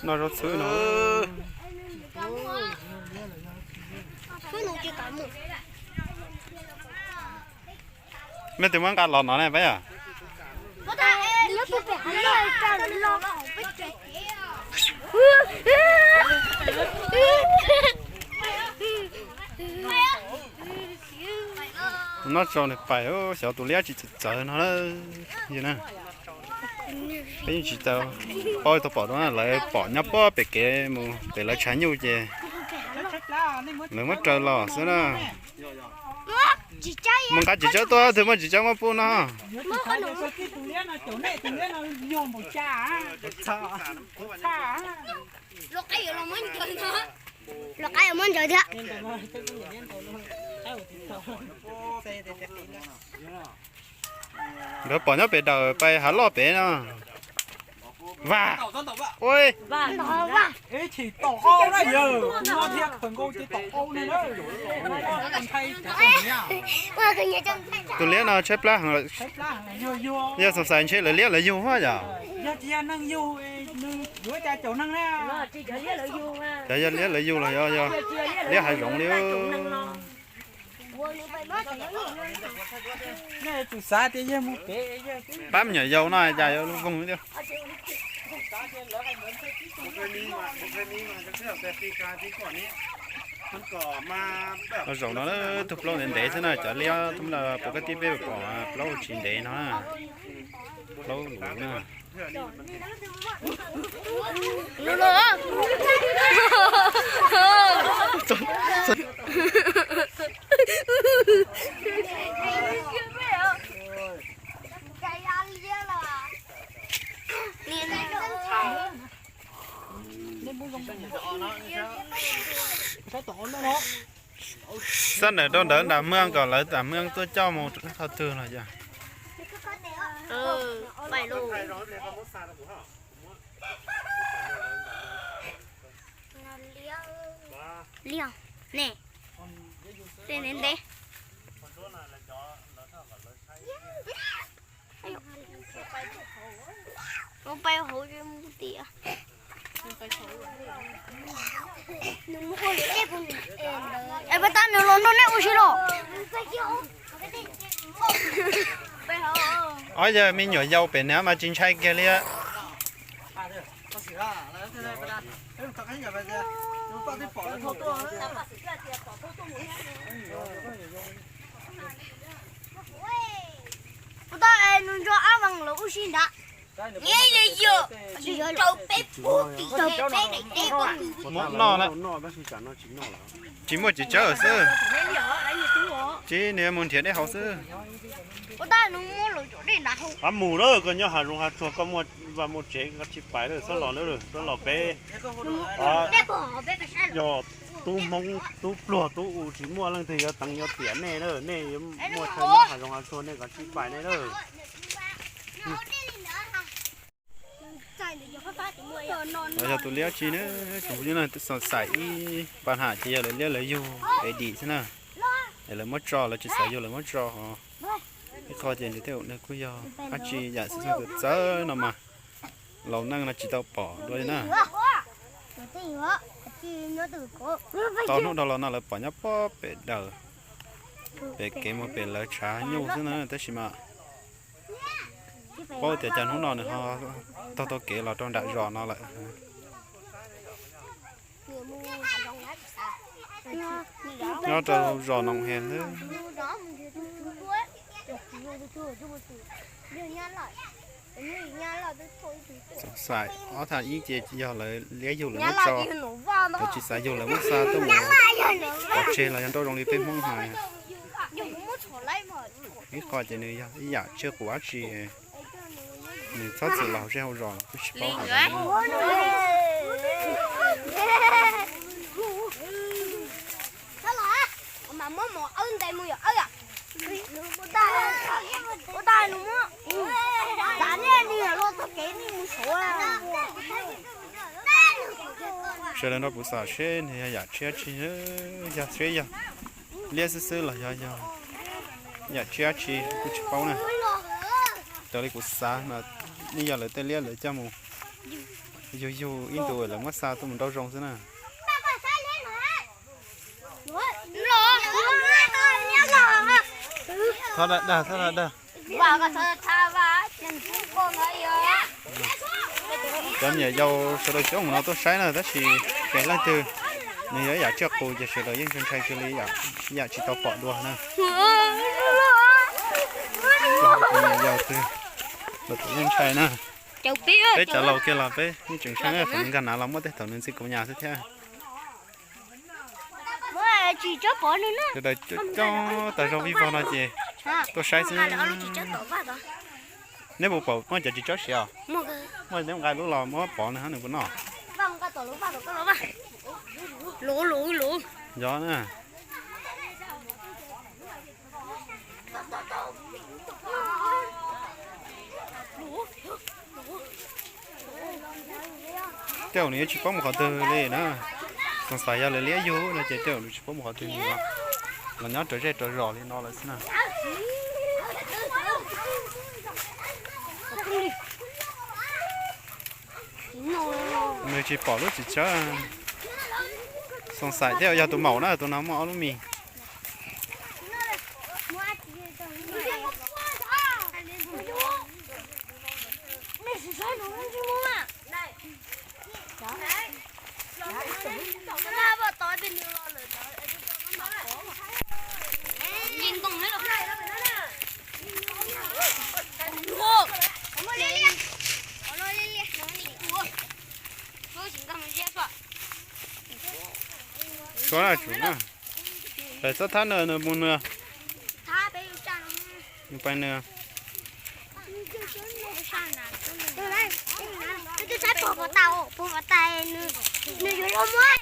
Noj zaub txhwb no. Mej twb muab nqa los no ne peb yom? Noj tso nws pais, xyov tus liab tsis txawv txawv no na. Peb yeej tsis tau paub, tau pom, lawv pom nyob puag pem kev mus pem lawv tshav nyuj ces lawv muab raws los xwb na. Mus nqa txiv tsawb tuaj, twg muaj txiv tsawb muab pub no. Lawv pom nyob pem dawm pais hav loj pem no. Vas, ua, tus liab no tshaib plab heev lawm. Yog xoom xais ntshe lawv liab lawv yug yom. Cov yog liab lawv yug los yog, yog liab hav zoov li. Pab me nyuam yaus no cas yuav voog thiab. Zaum no tug plaub ntev ntev xwb na, cov liab tub, puas koj tib peb pom plaub tsis ntev no na. Plaub luv na. Xab ntawm rau ntawd nram mweej kom lawv nram mweej tuaj coj mus qhov twg los yog. Liaj ne, tej ntev ntev. Mus pais hauv tias. Es puas tau nws los nrog nej ua si los? Ob yawg me nyuam yaus pem nws mas tsis ntshai kiag li. Puas tau es nws nrog Ab Vaj lawv ua si ntag. Nyob yog rau peb puag tim peb daim teb pob kws. Muab noj na. Tsis muaj txiv tsawb xwb. Tsis, nws yuav mus nrhiav dej haus xwb. Ua ntej nws muab lawv cov dej nrad haus. Ab mus lawm, koj nyob hav zoov hav tsuag, koj muaj vaj muaj tsev koj tsis pais lawm, txhob los lawm, txhob los peb. Yog tub Hmoob tub pluag tub u tsis muaj leej twg yuav teev yuav tiam nej lawm, nej yuav muaj chaw nyob hav zoov hav tsuag nej kom tsis pais nej lawm. Yog tus liab tsi na, tsoom phooj ywg na, xav xaim ib pab ham ces yog lawv liab lawv yug es dim xwb na. Es lawv muab tso, lawv tsis xav yug lawv muab tso ho. Ib qho ces nws tej zaum nws kuj yog dab tsi yam xwm txheej txawv txawv no mas laus neej no tsis tau pom dua li na. Tau hnub dhau los no lawv pom nyob puag pem dawm, pem kev mus pem lawv tshav nyuj xwb na, tab sis mas paub tias cas hnub no nws ho taug tau kev los rau nram zos no lawm. Nyob rau zos Noom Hees xwb. Xav xaim ob thaj ib ces yog lawv liab yug lawv muab tso, lawv tsis xav yug lawv muab xa tuaj mus pov tseg los yog nrauj zoo li peb Hmoob hais. Ib qho ces nws yog ib yam tsiaj qus dab tsi, nws txhob txwm los hauv zej hauv zos los kuj tsis paub hais. Sawv daws nrog kuv xav seb nws yog yam tsiaj dab tsi, yog seb yog liab xwb xwb los yog yog yam tsiaj dab tsi kuj tsis paub na. Raws li kuv xav mas Nej yog lawv tej liab lawv coj mus yug yug ib ntus lawv muab xa tuaj mus nrauj zoo xwb na. Tho dag, tho dag. Cov niam yau sawv daws coob mus no tuaj saib na, tab sis peb leej twg nws yog ib yam tsiaj qus ces sawv daws yeej ntshai ntshai kawg li, yam tsis tau pom dua na. Cov niam yau twg los yeej ntshai na. Peb cov laus kiag los peb yeej tseem ntshai na, thaum nws nkag nav los muab tej thaum nws ntxi kaus nyas xwb thiab. Sawv daws coob tas zog vij vog no ces tuaj saib xwb. Neb puas pom muaj cov tsis tsob siav os? Muaj, neb nqa lub los muab pov nws hab nws puas noj. Yog na. Tej zaum nws yuav tsis paub mus qhov twg li na. Xoom xaim yog lawv liab yug no ces tej zaum nws tsis paub mus qhov twg li os. Los nyob rau zej rau zos li no lawm xwb na. Nws tsis pom lub txiv tsawb. Xoom xaim thiab yog tus maum na, tus no muaj ob lub mis. Suav na, tsum na. Pem txob thab nws, nws mus nws. Nws pais nws. Nws yuav luag muab.